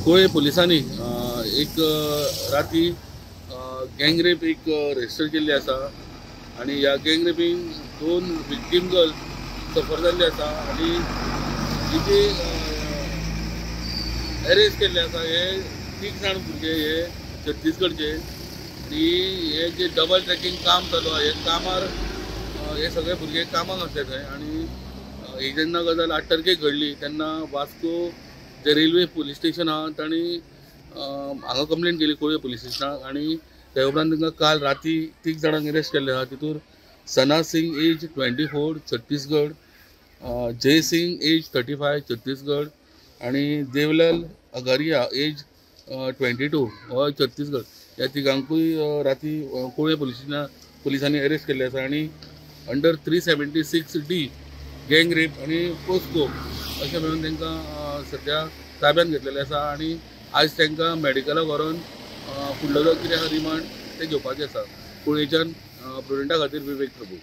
कुळे पुलिसांनी एक राती गँगरेप एक रजिस्टर केल्ली आसा आनी ह्या गँगरेपीन दोन विक्टीम गर्ल सफर जाल्ली आसा आनी जी अरेस्ट केल्ले आसा हे 3 जाण भुरगे हे छत्तीसगडचे आनी हे जे डबल ट्रॅकिंग काम चालू आहा हे कामार हे सगळे भुरगे कामाक आसले थंय. आनी ही जेन्ना गजाल 8 तारखेक घडली तेन्ना वास्को जे रेल्वे पुलीस स्टेशन आहा तांणी हांगा कंप्लेन केली कुळे पुलीस स्टेशनाक आनी ते उपरांत तांकां काल राती 3 जाणांक अरेस्ट केल्ले आहा. तितूर सना सिंग एज 24 छत्तीसगड, जय सिंग एज 35 छत्तीसगड आनी देवलाल अगारिया एज 22 हो छत्तीसगड. ह्या तिगांकूय राती कुळे पुलिसांनी अरेस्ट केल्ले आसा आनी अंडर 376D gang rape आनी पोस्को अशें म्हणून तांकां सद्या ताब्यात घेतलेलें आसा आनी आज तांकां मेडिकलाक व्हरोन फुडलो जो कितें आहा रिमांड तें घेवपाचें आसा. कुळेच्यान प्रुडंटा खातीर विवेक प्रभू.